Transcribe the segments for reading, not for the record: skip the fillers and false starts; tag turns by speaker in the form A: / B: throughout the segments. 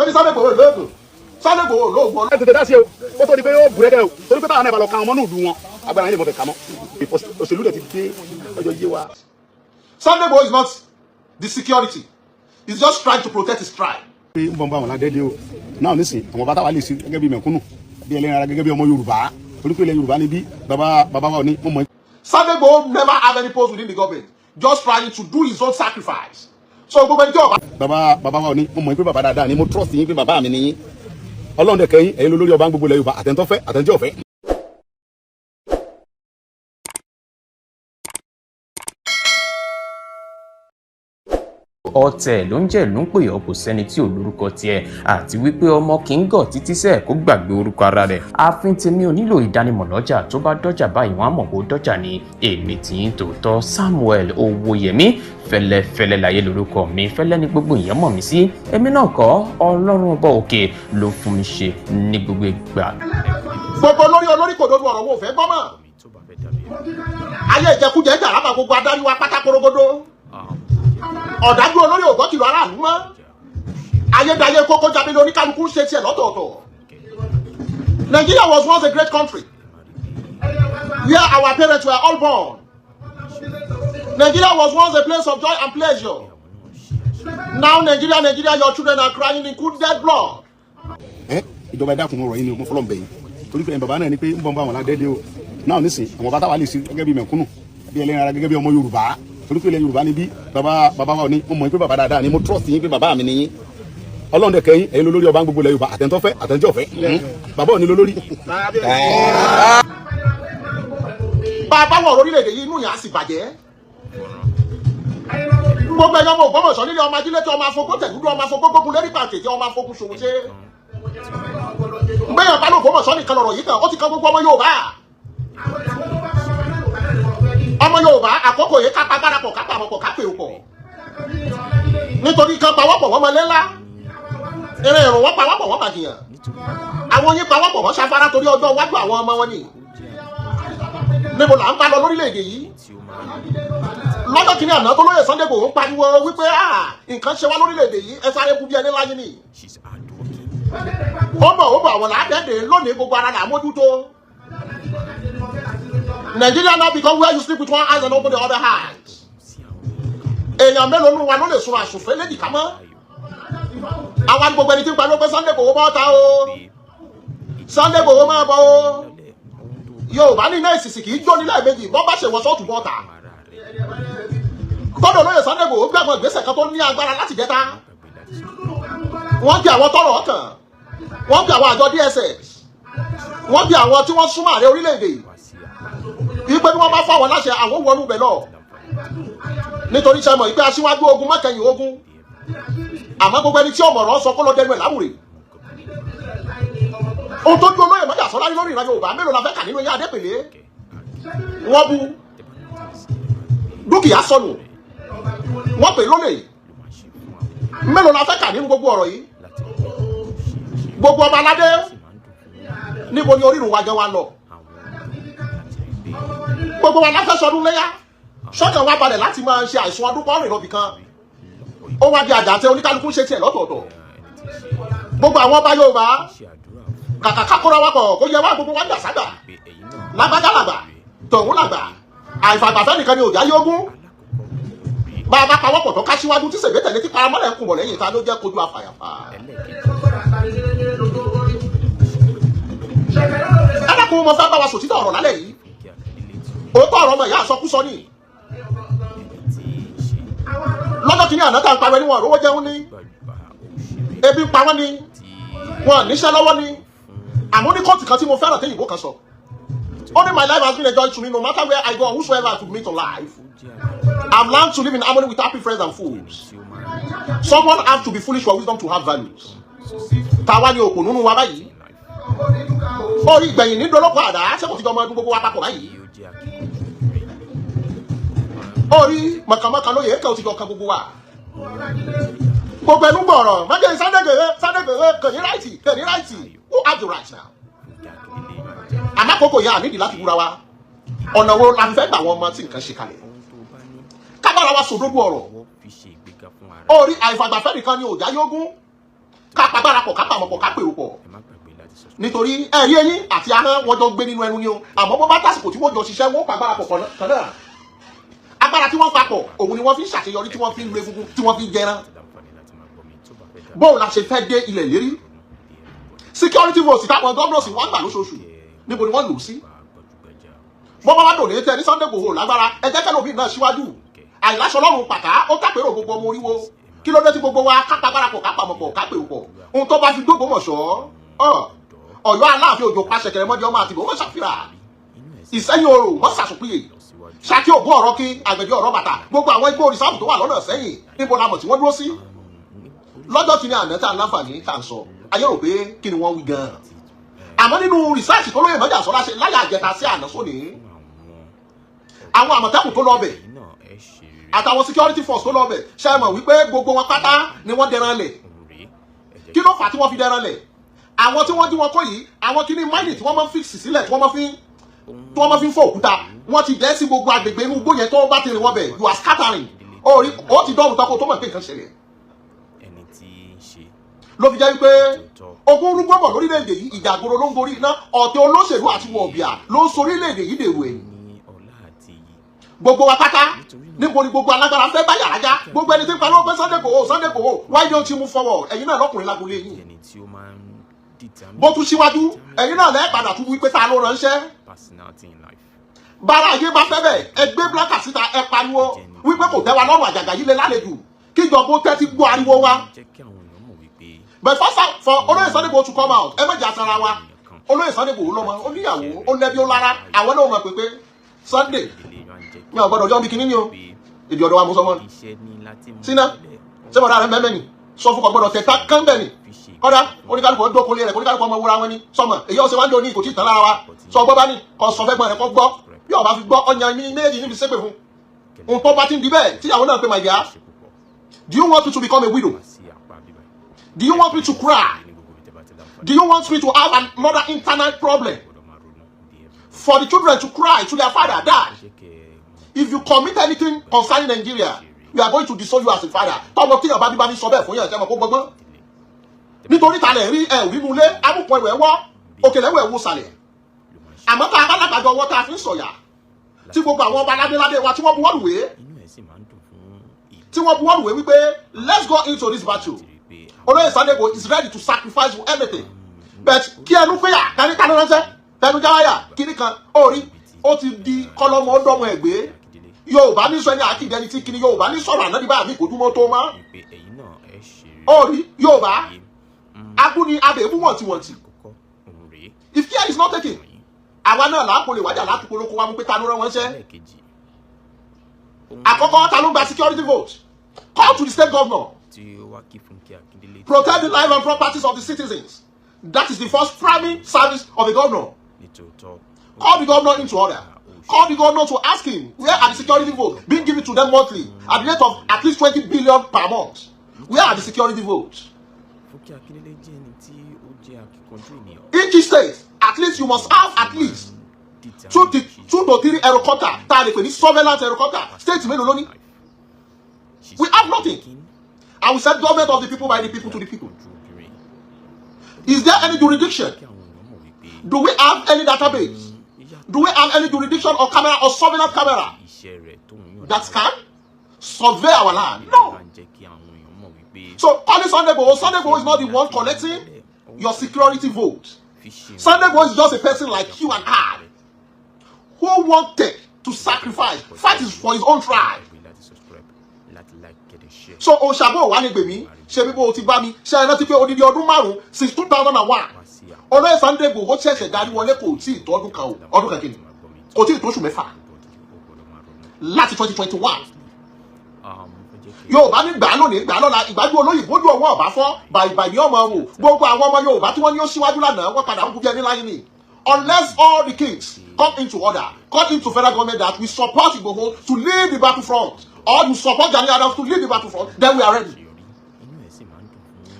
A: Torí Sunday Igboho lóògùn, Sunday Igboho lóògùn.
B: Ẹ tètè dá sí o, ó tó di pé ó búrẹ́dẹ́ o, torí pé táwọn náà bá lọ ka ọmọ náà lù wọn, agbára yẹn lè mọ̀ fẹ́ kà mọ́. Òṣèlú rẹ̀ ti dé ọjọ́ yé wa.
A: Sunday Igboho is not the security. He's just trying to protect his tribe.
B: Pé ń bọ̀ ń bá àwọn ládẹ́dẹ́ o náà nísìn, àwọn bàtà wà lè ṣe gẹ́gẹ́ bí mẹ̀kúnnù, bí ẹlẹ́ran ara, gẹ́gẹ́ bí ọmọ Yorùbá, torí pé ilẹ̀ Yorùbá ni bí bàbá bàbá wa ní wọ́n mọ̀.
A: Sunday Igboho never have any post within the government, just trying to do his own sacrifice. So gbogbo ẹni tí ọba.
B: Bàbá bàbá wa ní wọ́n mọ̀ pé bàbá dáadáa ni. Mo trust yín pé bàbá mi ni yín. Ọlọ́run dẹ̀ kẹ́yìn, ẹ̀yin lórí ọba gbogbo ilẹ̀ Yorùbá, àtẹ̀ntọ́fẹ́ àtẹ̀ntí ọ̀fẹ́.
C: Ọ̀tẹ̀ ló ń jẹ́ ló ń pè ọ́, kò sẹ́ni tí ò lórúkọ tiẹ̀, àti wípé ọmọ kì í gọ̀ títí sẹ́ẹ̀ kó gbàgbé orúkọ ara rẹ̀. Ààfin tèmi ò nílò ìdánimọ̀ lọ́jà, tó bá dọ́jà báyìí wọ́n á mọ̀ kó dọ́jà ni. Èmi tí ń tòótọ́, Samuel Owóyẹmí Fẹ́lẹ́fẹ́lẹ́ láyé lórúkọ mi. Fẹ́lẹ́ ní gbogbo èèyàn mọ̀ mí sí. Èmi náà kọ́, Ọlọ́run ọba òkè ló fún mi ṣe ní gbogbo ìgbà.
A: Gbogbo olórí olórí kò dodo ọ̀rọ̀ wo fẹ́ gbọ́ mọ́. Ayé ìjẹkújẹ jàrábà gbogbo adarí wa pátá korogodo. Ọ̀dájú olórí ò gbọ́ kìlọ̀ aráàlú mọ́. Ayédáyé kókó jábílẹ̀, oníkálukú ń ṣe tiẹ̀ lọ́tọ̀ọ̀tọ̀. Nigeria was once a great country where our parents were all born. Nigeria was once a place of joy and pleasure. Now Nigeria, Nigeria, your children are crying in cool dead blood.
B: Ẹ ìjọba, ẹ dákun, ọ̀rọ̀ yìí ni mo fọlọ́ ń bẹ̀ yín, torí pé bàbá náà ni pé ń bọ̀ ń bá àwọn ládẹ́dẹ́ o náà nísìn, àwọn bàtà wà lè ṣe gẹ́gẹ́ bí mẹ̀kúnnù, bí ẹlẹ́ran ara, gẹ́gẹ́ bí ọmọ Yorùbá, torí pé ilẹ̀ Yorùbá ni bí bàbá bàbá wa ní wọ́n mọ̀ pé bàbá dáadáa ni. Mo trust yín pé bàbá mi ni yín. Ọlọ́run dẹ̀ kẹ́yìn, ẹ̀yin lórí ọba gbogbo ilẹ̀ Yorùbá, àtẹ̀ntọ́fẹ́ àtẹ̀ntí ọ̀fẹ́. Bàbá ò ní lórí.
A: Bá a bá wọ̀ orílẹ̀-èdè yìí, inú yẹn á sì bàjẹ́. Gbogbo ẹ̀yàn ọmọ Ògbómọ̀ṣọ́ nílé, ọmọ ajílẹ̀ tí ọmọ afogó tẹ̀dúdú, ọmọ afogó gbógun lérí pàǹtẹ̀ tí ọmọ afogun ṣòwò ṣe. Gbẹ̀yàn bá lÓgbómọ̀ṣọ́ nìkan lọ̀rọ̀ yìí kan, ó ti kan gbogbo ọmọ Yorùbá. Ọmọ Yorùbá, àkókò yìí ká pagbára pọ̀, ká pàmò pọ̀, ká pèrò pọ̀, nítorí kan pawọ́pọ̀ wọ́n mọ lé ńlá ìrìn ìrùn wọ́n pawọ́pọ̀ wọ́n bàjìyàn, àwọn yín pawọ́pọ̀ wọ́n ṣafárá torí ọjọ́ iwájú àwọn ọmọ wọn ni. Níbo là ń bá lọ lórílẹ̀‐èdè yìí? Lọ́jọ́ kìíní àná tó lóye Sunday Igboho ń pariwo wípé nǹkan ṣe wá lórílẹ̀‐èdè yìí, ẹ sáré bu bí ẹni láyé ni. Ó bọ̀, ó bọ̀, àwọn làádẹ́ẹ̀dẹ̀ lónìí, gbogbo ara là mójútó. Nigeria now become where you sleep with one eye and open the other eyes. Èèyàn mélòó nínú wa ló lè sun àsùnfẹ́ léjìká mọ́? Àwa ní gbogbo ẹni tí ń pariwo pé Sunday Igboho bọ́ ta o, Sunday Igboho máa bọ̀ o. Yorùbá ní iná ìsìsì kì í jó nílẹ̀ méjì, bọ́ bá ṣe wọ sọ́ọ̀tù bọ́ta. Gbọ́dọ̀ lóye Sunday Igboho gbàgbọ́ ìgbésẹ̀ kan tó ní agbára láti jẹta. Wọ́n bí àwọn tọ́rọ̀ ọkàn, wọ́n bí àwọn àjọ DSS, wọ́n bí àwọn tí wọ́n súnmọ́ ààrẹ orílẹ̀-èdè wípé bí wọ́n bá fáwọn láṣẹ, àwọn wọnú bẹ̀ lọ, nítorí ṣe mọ̀ wípé aṣíwájú ogun mọ́kẹ́yìn ogun. Àmọ́ gbogbo ẹni tí ọmọ ọ̀rọ̀ sọ kó lọ dẹnu ẹ̀ láwùrè. Ohun tó ju olóyè mọ́jà sọ́lá lórí ìran Yorùbá, mélòó la fẹ́ kà nínú eyín Adépèlé? Wọ́n bu dúkìá sọnù, wọ́n pè lólè. Mélòó la fẹ́ kà nínú gbogbo ọ̀rọ̀ yìí? Gbogbo ọba aládé, níbo ni orírun wa gan wa lọ? Gbogbo wa la fẹ́ sọdún léyà, sọ́kàn wa balẹ̀ láti máa ṣe àìsùn ọdún kọ́rin lọ́bì kan. Ó wá di àjàtẹ, oníkálukú ṣe tiẹ̀ lọ́tọ̀ọ̀tọ̀. Gbogbo àwọn ọba Yorùbá, kàkà kákóra wa pọ̀ kó yẹ wá, gbogbo wa ń dàságbà, lágbájá làgbà, tọ̀hún làgbà. Àìfàgbàfẹ́ nìkan ni òjá yógún. Bá a bá pawọ́pọ̀ tó ká síwájú tí sèbé tẹ̀lé tí paramọ́lẹ̀ ń kùnbọ̀ lẹ́yìn, ta ló jẹ́ kojú afàyàfà? Ẹ dákun, mo fẹ́ bá wa sòtítọ́ ọ̀rọ̀ lálẹ́ yìí. Òótọ́ ọ̀rọ̀ ọmọ ìyá àsọkúsọ ni. Lọ́jọ́ kìíní àná tá à ń pariwo, níwọ̀n rówó jẹun ní, ebi ń pa wọ́n ní, wọn níṣẹ́ lọ́wọ́ ní. Àmọ́ ní kóòtù kan tí mo fẹ́ràn téyìnbó kan sọ, ó ní, "My life has been a joy to me. No matter where I go or whosoever I could meet on life, I've learned to live in harmony with happy friends and fools. Someone have to be foolish for wisdom to have values." Tàwa ni òpò nínú wa báyìí? Orí ìgbẹ̀yìn ní dolóko àdá, ṣé kò ti jọ ọmọ ọdún gbogbo wa papọ̀ báyìí? Orí mọ̀kànmọ́kàn lóye kẹ́ ò ti jọ kan gbogbo wa. Gbogbo ẹnu gbọ̀rọ̀ májè Sunday Igboho, Sunday Igboho kò ní right, kò ní right. Who have the right now? Àmàkókò yà nídìí láti wúra wa. Ọ̀nà wo la fi fẹ́ gbà wọn ọmọ tí nǹkan ṣe kalẹ̀? Kábàárà wa sòdodo ọ̀rọ̀. Orí àìfàgbàfẹ́ nìkan ni òjá yógún. Ká pàgbára parapọ̀, ká pàmọ̀pọ̀, ká pèrò pọ̀, nítorí ẹ̀rí eyín àti ahọ́n wọn jọ gbé nínú ẹnu ni o. Àmọ́ bó bá tásìkò tí wọ́n jọ ṣiṣẹ́, wọ́n pàgbára pọ̀ kan náà. Agbára tí wọ́n papọ̀, òun ni wọ́n fi ń ṣàṣeyọrí, tí wọ́n fi ń lu egungun, tí wọ́n fi ń jẹran. Bóun la ṣe fẹ́ dé ilẹ̀ lérí? Security vote táwọn governors wọ́n gbà lóṣooṣù, níbo ni wọ́n lò sí? Bọ́bá wá dòní tẹ ní Sunday Igboho lágbára, ẹ jẹ́ kẹ́lòmíì náà síwájú. Àìláṣọ ọlọ́run pàtà ó tàpérò gbogbo ọmọ oríwo. Kí ló dé tí gbogbo wa ká pagbára pọ̀, ká pàmọ̀pọ̀, ká pèrò pọ̀? Ohun tó bá fi dógbòmọ̀ṣọ́, Ọ̀yọ́ Aláàfin òjò pa ṣẹ̀kẹ̀rẹ̀ mọ́dí, ọmọ àtìbò wọ́n ṣàfihàn Ìsẹ́yìn orò wọ́n ṣàṣùpìyè, Ṣakí ògún ọ̀rọ̀ kí àgbẹ̀dẹ ọ̀rọ̀ bàtà, gbogbo àwọn igbó reserve tó wà lọ́nà sẹ́yìn, níbo la mọ̀ tí wọ́n dúró sí? Lọ́jọ́ kìíní àná tá a láǹfààní tá à ń sọ, ayé rò pé kí ni wọ́n wí gan-an. Àmọ́ nínú research tó lóye mọ́jà sọ́lá ṣe láyà àjẹta sí àná sóní, àwọn Àmọ̀tẹ́kùn tó lọ bẹ̀ àtàwọn security force tó lọ bẹ̀, ṣe mọ̀ wípé gbogbo wọn pátá ni wọ́n dẹran lẹ̀? Kí ló fà á tí wọ́n fi dẹran lẹ̀? Àwọn tí wọ́n jí wọn kọ́ yìí, àwọn kíní mining tí wọ́n máa ń fix sílẹ̀, tí wọ́n máa fi ń fọ́ òkúta, wọ́n ti dẹ́ sí gbogbo agbègbè inú igbó yẹn. Tó bá ti rìn wọ́n bẹ̀, you are scattering. Ó rí ó ti dọ́rùn tako tó mọ̀ pé nǹkan ṣẹlẹ̀. Ló fi jẹ́ wípé ogun rúgbó bọ̀ lórílẹ̀‐èdè yìí, ìjà àgbòrò ló ń gorí iná, ọ̀tẹ̀ olóṣèlú àti wọ̀bìà ló ń sorílẹ̀‐èdè yìí dèrò ẹ̀yìn gbogbo wa pátá. Níbo ni gbogbo alágbára fẹ́ bá yàrá já? Gbogbo ẹni tí ń pariwo pé Sunday Igboho, Sunday Igboho, why don't you move forward? Ẹ̀yin náà lọ́kùnrin lágbolé yín, bó tún síwájú, ẹ̀yin náà lẹ́ẹ̀ padà tún wípé ta ló ránṣẹ́. Bára ayé bá fẹ́ bẹ̀, ẹ gbé placard síta, ẹ pariwo wípé kò tẹ́ wa lọ́rùn, àjàgà yìí lé lálejò, kíjọba ó tẹ́tí gbọ́ ariwo wa. But first, for olóyè Sunday Igboho to come out, ẹ má jà sanra wa. Olóyè Sunday Igboho lọ́mọ, ó níyàwó, ó lẹ́bí, ó lára. Àwọn náà mọ̀ pé Sunday mi ò gbọ́dọ̀ jọ́ bí kinní ni o. Èdè ọ̀dọ̀ wa mo sọ mọ́ sínú ṣé bọ̀dá rẹ mẹ́mẹ́ ni sọ fún kò gbọ́dọ̀ tẹ̀ta kán bẹ̀ ni. Kọ́dá oníkálukú ọdún rẹ̀, oníkálukú ọmọ wúra wọn ni sọmọ èyí ọ̀sẹ̀ wájú òní kò tí ì tán lára wa. Sọ gbọ́ bá ní kò sọ fẹ́ gbọ́n rẹ̀ kọ́ gbọ́, bí ọba fi gbọ́ ọ̀yàn ní méjì níbi sépè fún ohun tó bá ti ń di bẹ́ẹ̀. Tíyàwó náà pé, "My dear, do you want me to become a widow? Do you want me to cry? Do you want me to have another internal problem for the children to cry to their father, 'Dad, if you commit anything concerning Nigeria, we are going to disown you as a father'?" Tọmọ tíyàn bá bí bá ní sọ bẹ́ẹ̀ fún yàn, ṣẹ́ mọ̀ kó gbọgbọ́n? Nítorí talẹ̀ rí ẹ rí nulẹ̀ amúpọ̀ ẹ̀wẹ̀ wọ́ òkèlè ẹ̀wẹ̀ wò sàlẹ̀. Àmọ́ tá a bá lágbàdo ọwọ́ tá a fi ń sọ̀yà, tí gbogbo àwọn ọba ládéládé wa tí wọ́n buwọ́lùwé wípé let's go into this battle, olóyè Sunday Igboho is ready to sacrifice for anything. But kí ẹnu péyà kání kání ránṣẹ́ tẹnu jáwáyà kíní kan ó rí, ó ti di kọlọmọ ọdọmọ ẹgbẹ́. Yorùbá ní sọ ẹni àkìdí ẹni tí kíní Yorùbá ní sọ̀rọ̀ àná níbà mí kò dúmọ́ tó mọ́. Ó rí Yorùbá agúnni abẹ́bú wọ̀ntìwọ̀ntì. If care is not taken, àwa náà là á polè wájà látúkọ olóko wa mú pé ta ló rán wọn ṣẹ́. Àkọ́kọ́, ta ló gba security vote? Call to the state governor. Protect the life and properties of the citizens, that is the first primary service of a governor. Call the governor into order. Call the governor to ask him where are the security votes being given to them monthly at the rate of at least 20 billion per month. Where are the security votes?
C: Fúnkẹ́ Akíndélé jẹ́ ẹni tí ó jẹ́ akíkanjú ènìyàn.
A: Each state, at least you must have at least 2 to 3 helicopter tá a lè pè ní surveillance helicopter. State mélòó ló ní? We have nothing. And we said government of the people, by the people, to the people. Is there any jurisdiction? Do we have any database? Do we have any jurisdiction or camera or surveillance camera that can survey our land? No. So calling Sunday Igboho, Sunday Igboho is not the one collecting your security vote. Sunday Igboho is just a person like you and I who wanted to sacrifice, fight for his own tribe. So òṣàbò wà ní gbèmí ṣe bí bó o ti bá mi ṣe é rántí pé odidi ọdún 5, since 2001, olóyè Sunday Igboho ṣẹ̀ṣẹ̀ darí wọlé, kò tí ì tó ọdún kan o, ọdún kan kìíní, kò tí ì tó oṣù 6 láti 2021. Yorùbá ní gbà lónìí, gbà lọ́la, ìgbájú olóyìnbó ju ọwọ́ ọ̀bá fọ́ bàìbàì ní ọmọ wò. Gbogbo àwọn ọmọ Yorùbá tí wọ́n ní ó síwájú lánàá, wọ́n padà ń kú bí ẹni láyé ni. Unless all the kings come into order, come into federal government that we support Igboho to lead the battlefront, or you support Gani Adams to lead the battlefront, then we are ready.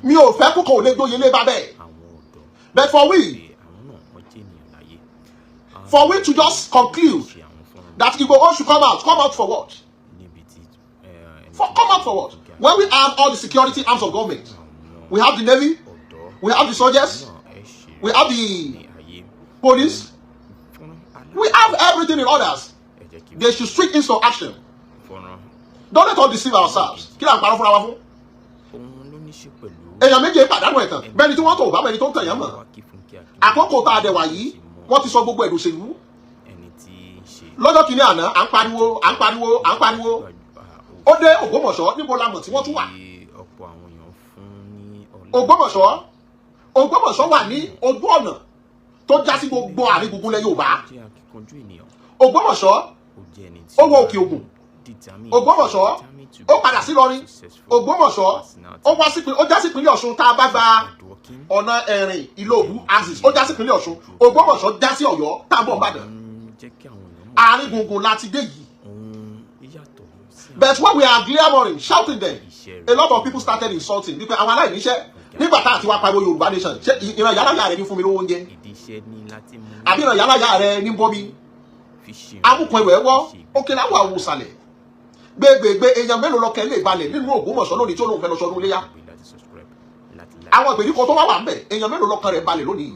A: Mi ò fẹ́ kókò ò lè gbóyè lé bá bẹ́ẹ̀. But for we to just conclude that Igboho should come out, come out for what? For come out for what? When we have all the security arms of government, we have the navy, We have the soldiers, we have the police, we have everything in orders. They should switch into action. Don't let us deceive ourselves. Kí là ń parọ́ fúnra wa fún? Èèyàn méje pàdánù ẹ̀tàn bẹ́ẹ̀ ni tí wọ́n tó bá ẹni tó ń tàn yẹn mọ̀. Àkókò tá a dẹ̀ wà yìí, wọ́n ti sọ gbogbo ẹ̀dùn òṣèlú. Lọ́jọ́ kìíní àná, à ń pariwo, à ń pariwo, à ń pariwo. Ó dé Ògbómọ̀ṣọ́, níbo la mọ̀ tí wọ́n tún wà? Ògbómọ̀ṣọ́, Ògbómọ̀ṣọ́ wà ní ojú ọ̀nà tó já sí gbogbo àárín gbùngbùn ilẹ̀ Yorùbá. Ògbómọ̀ṣọ́, ó wọ Òkè Ògùn. Ògbómọ̀ṣọ́, ó padà sí Ìlọrin. Ògbómọ̀ṣọ́, ó wá sí, ó já sí ìpínlẹ̀ Ọ̀ṣun. Tá a bá gba ọ̀nà Ẹ̀rìn, Ìlóòbù axis, ó já sí ìpínlẹ̀ Ọ̀ṣun. Ògbómọ̀ṣọ́ já sí Ọ̀yọ́ tá a bọ̀ Ìbàdàn. Àárín gbùngbùn láti dé yìí. But when we are clamouring, shouting them, a lot of people started insulting wípé àwọn aláìníṣẹ́ nígbà tá àti wá pariwo Yorùbá nation. Ṣé ìran yàrá rẹ ní fún mi lówó oúnjẹ, àbí ìran yàrá rẹ ní bọ́ mi amúkan ìwẹ̀ wọ́ òkè láwọ̀ àwòsàlẹ̀ gbégbégbé? Èèyàn mélòó lọkẹ́ lè balẹ̀ nínú Ògbómọ̀ṣọ́ lónìí tí ó lóun fẹ́ lọ sọdún léyà? Àwọn ìgbèríko tó wá wà ń bẹ̀, èèyàn mélòó lọkàn rẹ̀ balẹ̀ lónìí?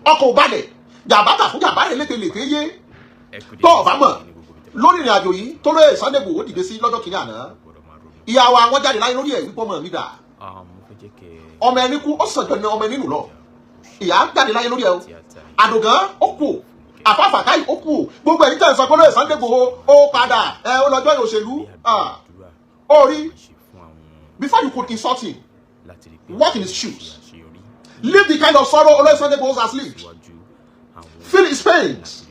A: Ọkọ̀ ò balẹ̀. Jàbátà fún jàbá rẹ̀ lékelèké yé tó ọ̀bá mọ̀ lórí ìrìn àjò yìí tó lóye Sunday Igboho dìde sí lọ́jọ́ kìíní àná. Ìyá wa, wọ́n jáde láyé lórí ẹ̀ wípé ọmọ mi dà. Ọmọ ẹni kú, ó sàn jọ ọmọ ẹni nù lọ. Ìyá jáde láyé lórí ẹ̀ o. Àdògán ó kú, àfàfàkáì ó kú. Gbogbo ẹ̀yin tẹ̀ ń sọ pé lóye Sunday Igboho ó padà ẹ ó lọ́jọ́ òṣèlú ó rí, before you could insult him, walk in his shoes, live the kind of sorrow olóyè Sunday Igboho has lived, feel his pains,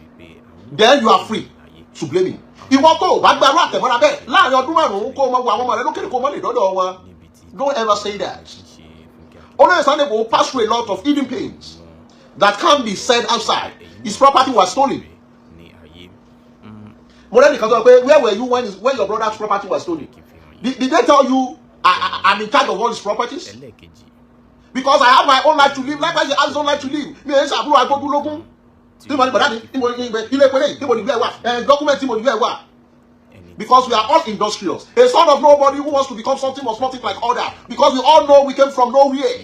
A: then you are free to blame him. Ìwọ tó o bá gbárù àtẹ̀mọ́ra bẹ́ẹ̀ láàrin ọdún 5, kó o mọ wo àwọn ọmọ rẹ lókèrè, kó o mọ lè dọ́dọ̀ wọn. Don't ever say that. Olóyè Sunday Igboho pass through a lot of hidden pains that can't be said outside. His property was stolen. Mo rẹ́ nìkan sọ pé, where were you when your brother's property was stolen? Did they tell you I'm in charge of all his properties? Because I have my own life to live, likewise he has his own life to live. Mi ò ń ṣàbúrò agbógúnlógún tí mo ní bọ̀dá mi níbo ní ilé ìpínlẹ̀ yìí, níbo ní ìlú ẹ̀ wà, ẹ̀ document tí mo ní ìlú ẹ̀ wà. Because we are all industrious. A son of nobody who wants to become something must not think like other, because we all know we came from nowhere.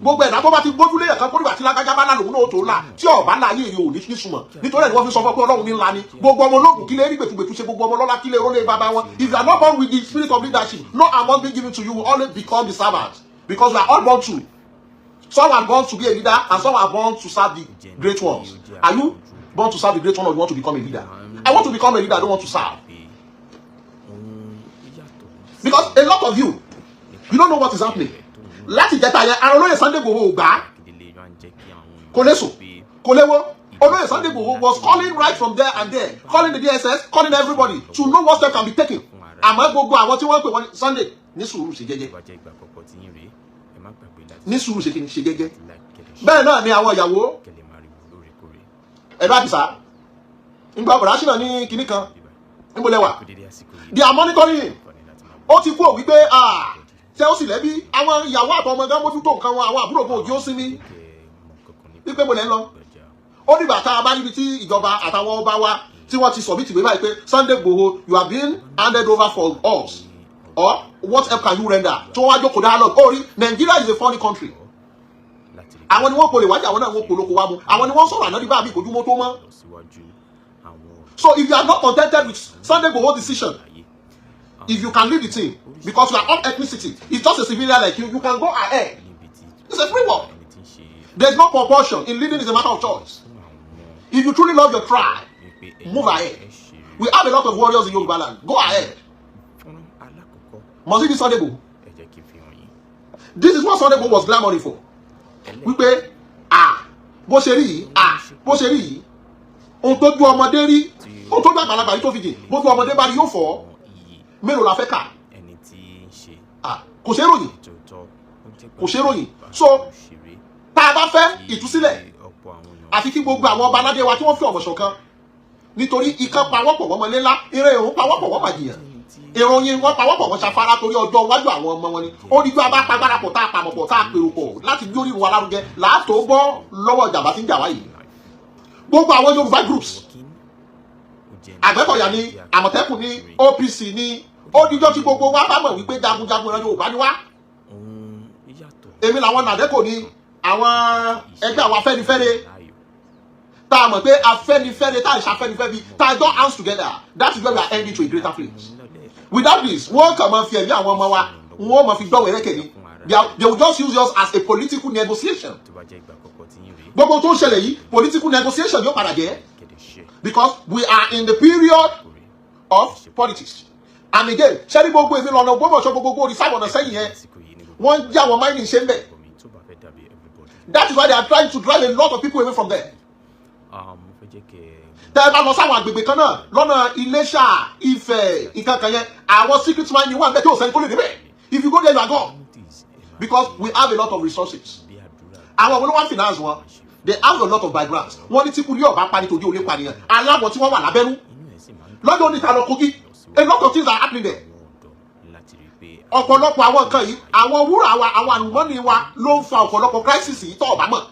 A: Gbogbo ẹ̀dá tó bá ti gbójúlé ẹ̀kan kó nígbà tí lágbájá bá lálòun náà tó là tí ọ̀bá láàyè èrè ò ní nísùmọ̀. Nítorí ẹ̀ ni wọ́n fi sọ fún pé Ọlọ́run ní ńlá ni. Gbogbo ọmọ ológun kí lè rí gbẹ̀tugbẹ̀tu ṣe, gbogbo ọmọ ọlọ́lá kí lè rólé bàbá wọn. If you are not born with the spirit of leadership, no amount being given to you, will always become the servant, because we are all born to some are born to be a leader and some are born to serve the great ones. Are you born to serve the great one, or you want to become a leader? I want to become a leader. I don't want to serve, because a lot of you, you don't know what is happening. Láti jẹta yẹn, ara olóyè Sunday Igboho ò gbà á, kò lè sùn, kò léwó. Olóyè Sunday Igboho was calling right from there and there, calling the DSS, calling everybody to know what step can be taken. Àmọ́ gbogbo àwọn tí wọ́n pè wọ́n ní Sunday, ní sùúrù, ṣe jẹ́jẹ́, ní sùúrù, ṣe kí ni, ṣe jẹ́jẹ́. Bẹ́ẹ̀ náà ni àwọn ìyàwó ẹ̀rọ àdìsá nígbà bọ̀dá ṣìnà ní kinní kan, níbo lẹ́wà? They are monitoring him. Ó ti kú ò wípé ṣé ó sì lẹ́bí àwọn ìyàwó àtọmọ gan mójútó nǹkan wọn, àwọn àbúrò kan òjì ó sinmi wípé mo lẹ́ ń lọ. Ó dìgbà tá a bá níbi tí ìjọba àtàwọn ọba wa tí wọ́n ti submit ìwé báyìí pé, "Sunday Igboho, you have been handed over for us," or "What help can you render?" tí wọ́n wá jókòó dialogue. Ó rí, Nigeria is a funny country. Àwọn ni wọ́n polè wájú, àwọn náà wọ́n polóko wá mu, àwọn ni wọ́n sọ̀rọ̀ àná nígbà míì kojúmọ́ tó mọ́. So if you are not contented with Sunday Igboho decision, if you can lead the team, because you are all ethnicity, it's just a civilian like you, you can go ahead. It's a free world. There is no compulsion in leading. Is a matter of choice. If you truly love your tribe, move ahead. We have a lot of warriors in Yoruba land. Go ahead. Must it be Sunday Igboho? This is what Sunday Igboho was clamoring for, wípé ah, bó ṣe rí yìí, ah, bó ṣe rí yìí, ohun tó ju ọmọdé rí, ohun tó ju àgbàlagbà yìí tó fi jìn, bójú ọmọdé bá rí yóò fọ́. Mélòó la fẹ́ kà? Ah, kò ṣeé ròyìn, kò ṣeé ròyìn. So tá a bá fẹ́ ìtúsílẹ̀, àfi kí gbogbo àwọn ọba aládé wa tí wọ́n fi ọ̀mọ̀ ṣọ̀kan, nítorí ikán pawọ́pọ̀ wọ́n mọlé ńlá, eré òun pawọ́pọ̀ wọ́n màjìyàn, ìròyìn wọn pawọ́pọ̀ wọ́n ṣafárá torí ọjọ́ iwájú àwọn ọmọ wọn ni. Ó ní bí a bá pagbára pọ̀, tá a pamọ̀ pọ̀, tá a pèrò pọ̀ láti gbé orírun wa lárugẹ, làátó bọ́ lọ́wọ́ ìjàmbá tí ń jà wá yìí. Gbogbo àwọn Yorùbá groups, Àgbẹ̀kọ̀yà ni, Àmọ̀tẹ́kùn ni, OPC ni, ó díjọ́ tí gbogbo wa bá mọ̀ wípé jagunjagun ìran Yorùbá ni wá. Èmi làwọn NADECO ní àwọn ẹgbẹ́ àwọn Afẹ́nifẹ́re, tá a mọ̀ pé Afẹ́nifẹ́re, tá a ṣe Afẹ́nifẹ́re bí tá a join hands together. That is where we are heading to, a greater place. Without this, wọ́n kàn máa fi ẹ̀mí àwọn ọmọ wa, wọ́n máa fi gbọ́ wẹ̀rẹ́kẹ̀ ni. They will just use us as a political negotiation. Gbogbo tó ń ṣẹlẹ̀ yìí, political negotiation yóò padà jẹ́, because we are in the period of politics. And again, ṣẹ́ni gbogbo èmi lọ́nà Ògbómọ̀ṣọ́, gbogbo orí sáwọn ọ̀nà sẹ́yìn yẹn, wọ́n ń jẹ́ àwọn mining ṣe ń bẹ̀. That is why they are trying to drive a lot of people away from there. Tẹ́ ẹ bá lọ sáwọn àgbègbè kan náà lọ́nà Iléṣà, Ifẹ̀, ìkankan yẹn, àwọn secret mining wà níbẹ̀ tí ò sẹ́ni tó lè débẹ̀. If you go there, you are gone, because we have a lot of resources. Àwọn wo ló wá finance wọn? They have a lot of backgrounds. Wọ́n ní tí kú ní ọ̀bá pani tòjú olè pànìyàn aláwọ̀ tí wọ́n wà lábẹ́nú lọ́jọ́ oníta lọ Kogi. A lot of things are happening there. Ọ̀pọ̀lọpọ̀ àwọn nǹkan yìí, àwọn wúrà wa, àwọn àlùmọ́nì wa ló ń fa ọ̀pọ̀lọpọ̀ crisis yìí. Tọ́ ọ̀bá mọ̀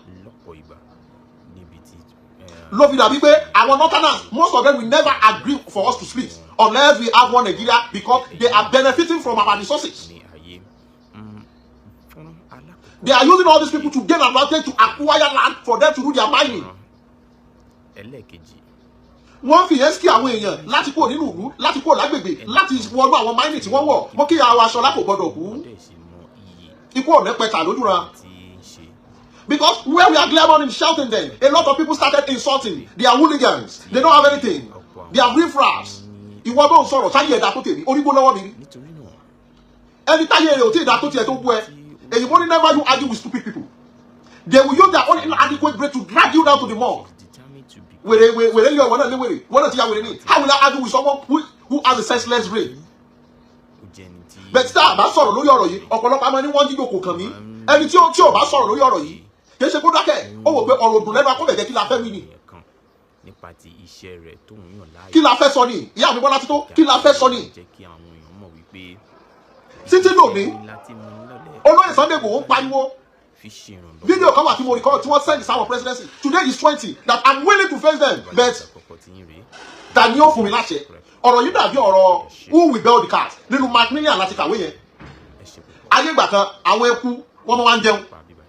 A: ló fi dàbí pé àwọn northerners, most of them will never agree for us to split unless we have one Nigeria, because they are benefiting from our resources. They are using all these people to gain advantage, to acquire land for them to do their mining. Wọ́n fi yẹn sí àwọn èèyàn láti kúrò nínú ìlú, láti kúrò lágbègbè, láti wọnú àwọn mining tí wọ́n wọ̀ mọ́ kí àwọn aṣọ lápò gbọ́dọ̀ kú. Ikú ọ̀nà pẹ̀tà lójúra, because where we are clamoring, shouting them, a lot of people started insulting. They are hooligans, they don't have anything, they are riffraffs. Ìwọ tó ń sọ̀rọ̀ sáyé ẹ̀dá tó tèmi orígbó lọ́wọ́ mi rí, ẹni táyé rẹ̀ ò tí ì dá tó tiẹ̀ tó bú ẹ. Èyìnbó ní, "Never you argue with stupid people. They will use their own inadequate brain to drag you down to the mud." Wèrè wèrè yọ ìwọ náà lé wèrè, ìwọ náà ti ya wèrè ni. How will I argue with someone who has a senseless brain? Bẹ́ẹ̀ tí tá a bá sọ̀rọ̀ lórí ọ̀rọ̀ yìí, ọ̀pọ̀lọpọ̀ àmọ́ ní wọ́n jíjò kò kàn mí. Ẹni tí ò bá sọ̀rọ̀ lórí ọ̀rọ̀ yìí, kì í ṣe kó dákẹ́. Ó wò pé ọ̀rọ̀ òdùn lẹ́nu akọ́bẹ̀jẹ́. Kí la fẹ́ wí ni?
C: Kan nípa ti iṣẹ́ rẹ̀ tóun yàn láàyò.
A: Kí la fẹ́ sọ ni, ìyá mi Bọ́lá Tító? Kí la fẹ́ sọ ni?
C: Jẹ́ kí àwọn èèyàn mọ̀ wípé
A: Títí lónìí,
C: láti mú lọ́lẹ̀
A: olóyè Sunday Igboho ń pariwo.
C: Fi ṣe ìrànlọ́wọ́.
A: Fídíò kan wà tí mo record tí wọ́n send sáwọn presidency. Today is 20 that I'm willing to face them, but
C: àkọ́kọ́ tí yín rèé.
A: Ta ni ó fún mi láṣẹ? Ọ̀rọ̀ yìí dàbí ọ̀rọ̀ "Who Will Bell the Cat" nínú Macmillan láti kàwé yẹn.
C: Ẹ ṣe púpọ̀.
A: Ayé ìgbà kan, àwọn eku wọ́n máa ń jẹun.
C: Pa bíbá.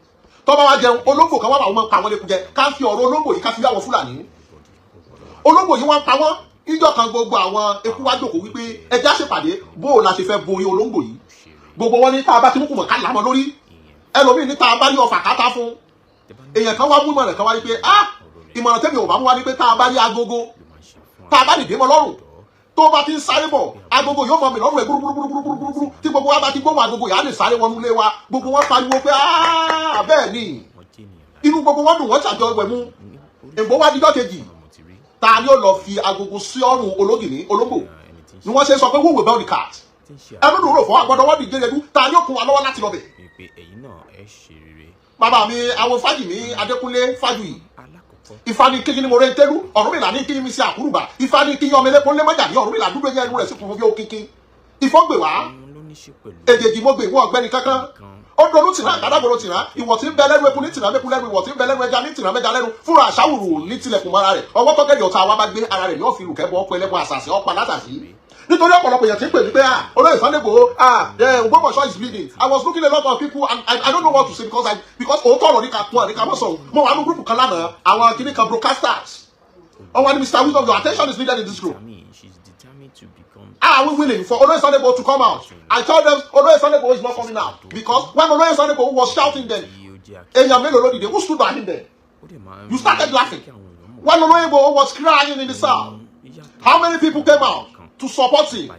A: Tó bá wá jẹun, olóńgbò kan wá wà, wọ́n máa ń pa àwọn eku jẹ. Ká fi ọ̀rọ̀ olóńgbò yìí, ká fi wí àwọn Fúlàní. Olóńgbò yìí, wọ́n pa wọ́n. Ìjọ kan, gbogbo àwọn eku wá jókòó wípé ẹja ṣèpàdé, bó o la ṣe fẹ́ borí olóńgbò yìí. Gbogbo wọn ní tá a bá ti mú kùmọ̀ ká làmọ́ lórí, ẹlòmíì ní tá a bá rí ọfà ká tá fún. Èèyàn kan wá mú ìmọ̀ràn kan wá ní pé, ah, ìmọ̀ràn tẹ́mi ò bá mú wá ní pé tá a bá rí agogo, tá a bá dìde mọ́ lọ́rùn, tó bá ti ń sáré bọ̀, agogo yóò mọ mi lọ́rùn ẹ̀ gbúrúgbúrúgbúrúgbúrú. Tí gbogbo wa bá ti gbóhùn agogo yìí, á lè sáré wọnú ilé wa. Gbogbo wọn pariwo pé, ah, bẹ́ẹ̀ ni. Inú gbogbo wọn dùn, wọ́n ṣàjọ ẹwẹ̀ mú. Ègbó wá díjọ́ kejì, ta ni ó lọ fi agogo sí ọrùn ológìní, ológbò? Ni wọ́n ṣe sọ pé, "Who will bell the cat?" Ẹnu dùn rò fún agbọ́dọ̀ wọ́n dìde rẹ̀dú. Ta ni ó kún wa lọ́wọ́ láti lọ bẹ̀?
C: Wípé ẹ̀yin náà ẹ ṣe rere.
A: Bàbá mi, àwọn Fájìmí Adékúnlé Fájuyì.
C: Alákọ̀ọ́kọ́.
A: Ifá ní kíkí ni mo rẹ ń tẹ́lú, Ọ̀rúnmìlà ní kíkí mi sí àkúrùbà. Ifá ní kíkí ọmọ elépo ńlẹ́mọ̀jà ní Ọ̀rúnmìlà dúdú ẹ̀yẹ ẹnu rẹ̀ sí funfun bí ó kíkí. Ifọ̀ gbè wá.
C: Òun ló ní ṣe pẹ̀lú
A: Èjèèjì mo gbè, ìwọ ọ̀gbẹ́ni kankan ó dolú tìrá àgádágodo tìrá. Ìwọ̀ tí ń bẹ lẹ́nu eku ní tìrá mẹ́kú lẹ́nu, ìwọ̀ tí ń bẹ lẹ́nu ẹja ní tìrá mẹ́ja lẹ́nu. Fúnra àṣàwùrù ní tilẹ̀kùn mọ́ra rẹ̀. Ọwọ́ tọ́gẹ̀dẹ̀ ọ̀tá wa bá gbé ara rẹ̀ ní ọ̀fi rùkẹ́ bọ́ ọkọ̀ ẹlẹ́bọn àṣàṣì ọ̀pá látàṣí. Nítorí ọ̀pọ̀lọpọ̀ èèyàn tí ń pè mí pé, ah, olóyè Sunday Igboho, ah, Ògbómọ̀ṣọ́ is bleeding. I was looking a lot of people and I don't know what to say because òótọ́ ọ̀rọ̀ ní ká kún ọ̀ ní ká mọ̀ sọ̀rọ̀. Mo wà ní group kan lánàá, àwọn kìnnì kan broadcasters ọwọ́ ni, "Mr Wisdom, your attention is needed in this group."
C: Determined, she's determined to become
A: Are we willing for Oloye Sunday Igboho to come out? I told them Oloye Sunday Igboho is not coming out, because when Oloye Sunday Igboho was shouting then,
C: tí ó jẹ́
A: èèyàn mélòó ló dìde? Who stood by him then?
C: Ó dẹ̀ máa ń
A: You started laughing.
C: kí àwọn èèyàn mọ̀
A: When Oloye Igboho was crying in the south, how many people came out to support him,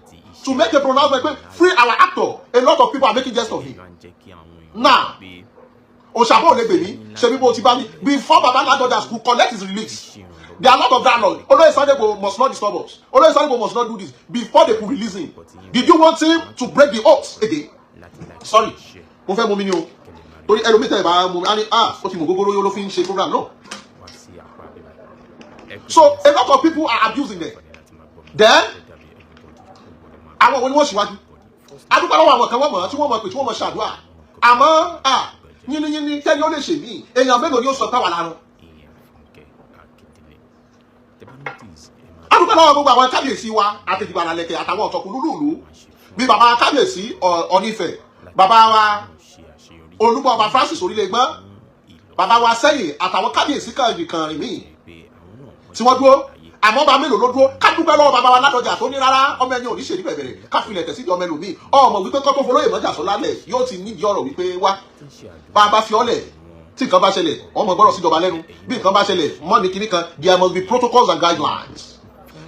A: to make a pronouncement pé free our actor? A lot of people are making jest of him.
C: Máa ń jẹ́ kí àwọn èèyàn
A: Now,
C: mọ̀ pé
A: òṣàbọ̀ ò lè gbè mí ṣe bí bó ti bá mi. Before Baba Ladoja could collect his release, there are a lot of dialogue. Olóyè Sunday Igboho must not disturb us, Olóyè Sunday Igboho must not do this, before they could release him. Did you want him to break the oath again?
C: Láti láti
A: Sorry,
C: ṣe
A: mo fẹ́ mú mi ní o, torí ẹlòmíì tẹ̀ bá mú mi á ní, ah, ó ti mú gógóró yóò ló fi ń ṣe program náà.
C: Wá sí apá bíbá ẹ pé
A: So a lot of people are abusing them.
C: láti máa gbọ́ mi.
A: Then
C: Ẹ dàbí everybody, ó gbọ́dọ̀ máa
A: àwọn wo ni wọ́n ṣíwájú? Adúpẹ́ lọ́wọ́ àwọn kan, wọ́n mọ̀ tí wọ́n mọ̀ pé tí wọ́n mọ̀ ṣàdúrà. Àmọ́ ah, yínníyínní tẹ́ni ó lè ṣe mí, èèyàn mélòó ni ó sọ táwa lárun?
C: Ìyẹn Fúnkẹ́ Akíndélé. Tẹ́ bá notice, ẹ máa
A: Adúpẹ́ lọ́wọ́ gbogbo àwọn kábíyèsí wa àtẹ̀jìgbàlà lẹ̀kẹ̀ àtàwọn ọ̀tọ̀kùn lúlùlù, bí bàbá kábíyèsí Ọ̀nífẹ̀, bàbá wa
C: ṣe àṣeyọrí.
A: Olúgbọ́n, Ọba Francis Orílẹ̀-Ègbọ́n, bàbá wa sẹ́yìn àtàwọn kábíyèsí kan rìn míì tí wọ́n dúró. Àmọ́ ọba mélòó ló dúró? Ká dúpẹ́ lọ́wọ́ bàbá wa Ládọjà tó ní rárá, ọmọ ẹni ò ní ṣèlú bẹ̀rẹ̀ ká filẹ̀ tẹ̀sí ọmọ ẹlòmíì. Ọmọ wípé kọ́ tó folóyè mọ́jà lálẹ̀ yóò ti nídìí ọ̀rọ̀ wípé wá bá a bá fi ọ́lẹ̀, tí nǹkan bá ṣẹlẹ̀, ọmọ gbọ́dọ̀ síjọba lẹ́nu. Bí nǹkan bá ṣẹlẹ̀ mọ́ ní kinní kan, there must be protocols and guidelines.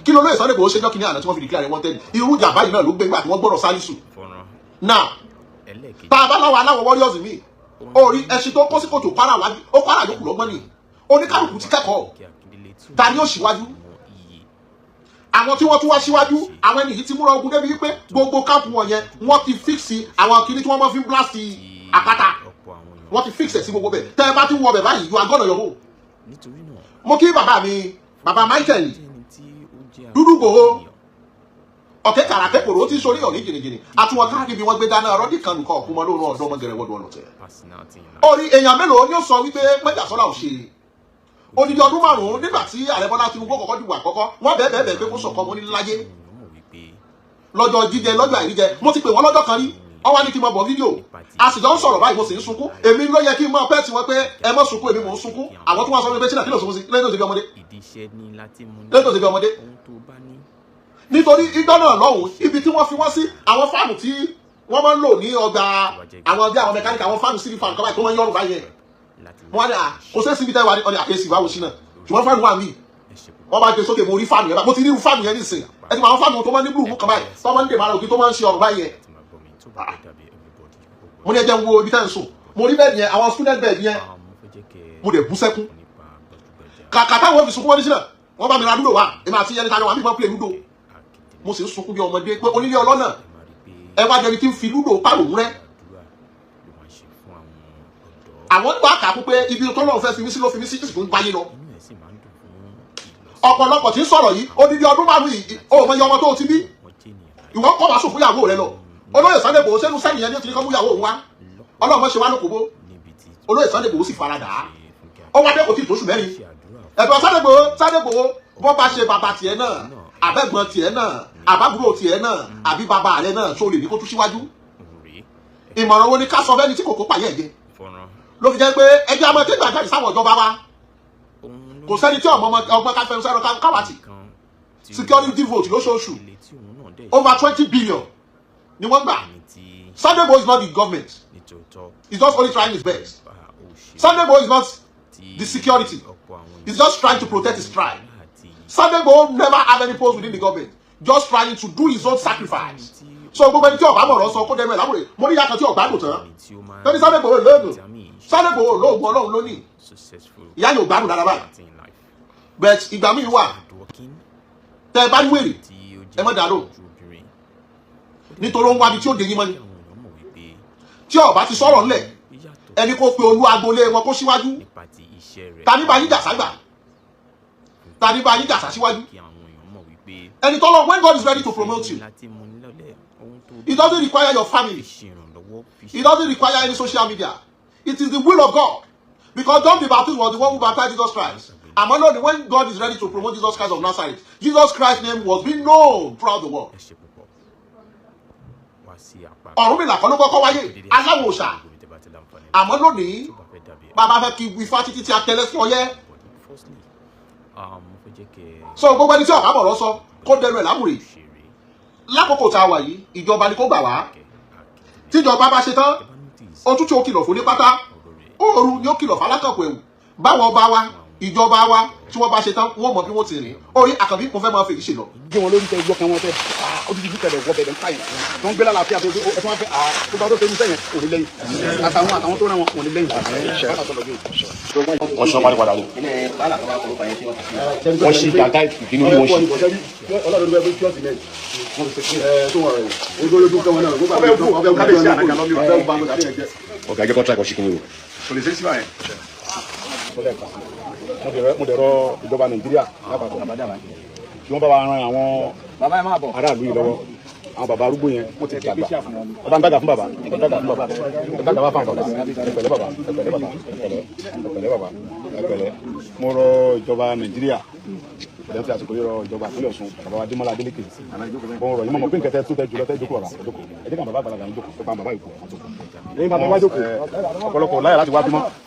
A: Kí ló lóye Sunday Igboho ṣe jọ́ kinní àná tí wọ́n fi declare wanted? Irú ìjà báyìí náà ló gbé gbà tí wọ́n gbọ́dọ̀ Sálísù now. Tá a bá láwọn aláwọ̀ warriors mi orí ẹṣin tó kó sí kòtò kwara wájú, ó kwara yòókù lọ́gbọ́n ni. Oníkálukú ti kẹ́kọ̀ọ́. Ta ni ó ṣíwájú? Àwọn tí wọ́n tún wá síwájú, àwọn ẹni yìí ti múra ogun débi wípé gbogbo camp wọn yẹn, wọ́n ti fix àwọn kinní tí wọ́n máa fi ń blast àpáta, wọ́n ti fix ẹ̀ sí gbogbo bẹ̀. Tẹ́ ẹ bá ti wọ bẹ̀ báyìí, you are gone on your own. Mo kí bàbá mi, bàbá Michael Dúdú Gbòho ọ̀kẹ́ kàràkẹ́kọ̀rọ̀ tí sórí ọ̀ní jìnnìjìnnì àtúwọ̀n ká níbi wọ́n gbé dáná ọ̀rọ̀ kan nǹkan ọ̀kú mọ́ lóòrùn ọ̀dọ́ ọmọ gẹ̀rẹ́ wọ́dọ̀ ọ̀nà tẹ̀. Orí èèyàn mélòó ni ó sọ wípé Mọ́jàsọ́lá ò ṣe odidi ọdún 5? Nígbà tí ààrẹ Bọ́lá Tinubu kọ́kọ́ dìbò àkọ́kọ́, wọ́n bẹ́ẹ̀ bẹ́ẹ̀ bẹ́ẹ̀ pé kó sọ̀kọ́. Mo ní láyé, lọ́jọ́ jíjẹ, lọ́jọ́ àìríjẹ. Mo ti pè wọ́n lọ́jọ́ kan rí, wọ́n wá ní kí n máa bọ̀ fídíò, a sì jọ ń sọ̀rọ̀ báyìí, mo sì ń sunkún. Èmi ló yẹ kí n máa pẹ́ tí wọ́n pé ẹ má sunkún, èmi mò ń sunkún. Àwọn tí wọ́n sọ pé tí kí ló sunkún sí lẹ́yìn tó ṣe bí ọmọdé, lẹ́yìn tó ṣe bí ọmọdé, nítorí ìgbà náà lọ́hùn, ibi tí wọ́n fi wọ́n sí, àwọn fan tí wọ́n máa ń lò ní ọgbà àwọn bí àwọn mẹkáníkì, àwọn fan ceiling fan kọ́ báyìí tó máa ń yọrùn báyìí yẹn. Wọ́n á ní à kò sí síbi tẹ́wà ní ọ̀nà àkẹ́sì ìbáwò sí náà, ṣùgbọ́n fan wà mí. Wọ́n bá gbé sókè, mo rí fan yẹn, mo ti rí irú fan yẹn nísìn. Ẹ ti mọ àwọn fan tó máa ń ní blue mú kan báyìí, tó máa ń dè mára òkè, tó máa ń ṣe ọ̀rọ̀ báyìí yẹn. Mo ní ẹ jẹ́ n wo ibi tẹ́ ń sùn. Mo rí bed yẹn, àwọn student bed yẹn. Mo dẹ̀ bú sẹ́kún. Kàkà táwọn fi sunkún, wọn ní sílẹ̀, wọ́n bá mi ra ludo wá. Èmi àti ẹni tani wà mí máa play ludo. Mo sì ń sunkún bí ọmọdé pé onílé ọlọ́nà, ẹ wá jẹni tí ń fi ludo pàrònú rẹ. Àwọn nígbà kà á kú pé ibi tó lọ́run fẹ́ fi mí sí ló fi mí sí, ìsìnkú ń gbáyé lọ. Ọ̀pọ̀lọpọ̀ tí ń sọ̀rọ̀ yìí, odidi ọdún 5 yìí, ó mọ iye ọmọ tó o ti bí. Ìwọ kọ́ wàá sùn fún ìyàwó rẹ lọ. Olóyè Sunday Igboho sẹ́nu sẹ́yìn yẹn ní ó ti ní kọ́ mú ìyàwó òun wá. Ọlọ́mọ ṣe wá lókòbó. Olóyè Sunday Igboho sì faradà á, ó wá dé, kò tí ì tóṣù 4. Ẹ̀dùn Sunday Igboho, Sunday Igboho, bọ́ bá ṣe bàbá tiẹ̀ náà, àbẹ̀gbọ́n tiẹ̀ náà, àbábúrò tiẹ̀ náà, àbí bàbá rẹ náà, tó lè ní kó tún síwájú? Ìmọ̀ràn wo ni ká sọ fẹ́ni tí kòkó pààyẹ́ jẹ? Ló fi jẹ́ pé ẹjẹ́ àmọ́ kégbà jáde sáwọn ìjọba wa. Kò sẹ́ni tí ọmọ ọgbọ́n ká fẹnu sẹ́nu káwàtì. Security vote lóṣooṣù, over 20 billion ni wọ́n gbà. Sunday Igboho is not the government, he's just only trying his best. Sunday Igboho is not the security, he's just trying to protect his tribe. Sunday Igboho never have any post within the government, just trying to do his own sacrifice. So gbogbo ẹni tí ọba mọ̀rọ̀ sọ, kó dẹnu ẹ̀ láwùrè. Mo ní ìyá kan tí ọgbà dùn tán tẹ́ni Sunday Igboho lóògùn, Sunday Igboho lóògùn, Ọlọ́run lónìí ìyá yóò gbádùn dáadáa báyìí. But ìgbà míì wà, tẹ ẹ bá ní wèrè, ẹ má dàá lóhùn, nítorí ó ń wábi tí ó dé yín mọ́ ni. Tí ọba ti sọ̀rọ̀ ńlẹ̀, ẹni kó pe olú agboolé wọn kó síwájú. Ta ní bá yín jà ságbà? Ta ní bá yín jà sá síwájú? Ẹni tó lọ, when God is ready to promote you, it doesn't require your family, it doesn't require any social media. It is the will of God, because John the Baptist was the one who baptized Jesus Christ. Àmọ́ lónìí, when God is ready to promote Jesus Christ of Nazareth, Jesus Christ's name was being known throughout the world. Ọ̀rúnmìlà kan ló kọ́kọ́ wáyé aláwọ̀ òòṣà. Àmọ́ lónìí, bàbá fẹ́ kí ifá títí tí a tẹ́lẹ̀ sí ọyẹ́. So gbogbo ẹni tí ọ̀gá bọ̀rọ̀ sọ, kó dẹnu ẹ̀ lámùrè. Lákòókò tá a wà yìí, ìjọba ni kó gbà wá. Tíjọba bá ṣe tán, òtútù ó kìlọ̀ fún ní pátá, òru ni ó kìlọ̀ fálákànkù ẹ̀wù. Báwọn ọba wa, ìjọba wa, tí wọ́n bá ṣe tán, wọ́n mọ bí wọ́n ti rìn. Orí àkànbí, mo fẹ́ máa fèyí ṣe lọ.
B: Gé wọn lórí, tẹ gbọ́ kan wọn fẹ́ odidi bí tẹ̀lé wọ bẹ̀rẹ̀ ń pààyàn tó ń gbé lálàáfíà tó ẹ tó wọn fẹ́ tó bá tó ṣe irúṣẹ́ yẹn kò ní lẹ́yìn, àtàwọn tó rán wọn kò ní lẹ́yìn.
D: Wọ́n ṣe wọ́n padà ní. Wọ́n ṣe gàgá ìbínú ni wọ́n ṣe.
B: Ọlọ́run ló bẹ pure cement wọ́n fi ṣe tó wọ̀n rẹ̀ ojú kẹwọn náà gbogbo àwọn ọbẹ̀ kábíyèsí àná kan lọ́mí ọbẹ̀ bá wọn kàdé yẹn jẹ́.
D: Ọ̀gá, ẹjẹ́ kọ́ńtà ẹ̀kọ́ ṣe kí ni o.
B: Kò lè ṣe é sí báyẹn. Mo dẹ̀ rọ ìjọba Nàìjíríà lápapọ̀ kí wọ́n bá wa ran àwọn aráàlú yìí lọ́wọ́. Àwọn bàbá arúgbó yẹn, wọ́n ti dàgbà. Ọba ń dàgbà fún bàbá, ẹ dàgbà fún bàbá, ẹ dàgbà fún bàbá. Ẹ pẹ̀lẹ́ bàbá, ẹ pẹ̀lẹ́ bàbá, ẹ pẹ̀lẹ́, ẹ pẹ̀lẹ́ bàbá, ẹ pẹ̀lẹ́. Mo rọ ìjọba Nàìjíríà. Ìdẹ́n fi àsìkò yọrọ ìjọba ìpínlẹ̀ Ọ̀ṣun, bàbá wa Adémọ́lá Adélékè, òun rọ̀ yín. Mọ̀ pé nǹkan tẹ́ tó tẹ́ jùlọ tẹ́ jókòó, bàbá jókòó. Ẹ jẹ́ ká bàbá àgbàlagbà yín jókòó, ẹ bá bàbá yòókù wọn jókòó.
E: Ẹ̀yin bàbá wa jókòó.
B: Ọ̀pọ̀lọpọ̀ láyà láti wá bímọ.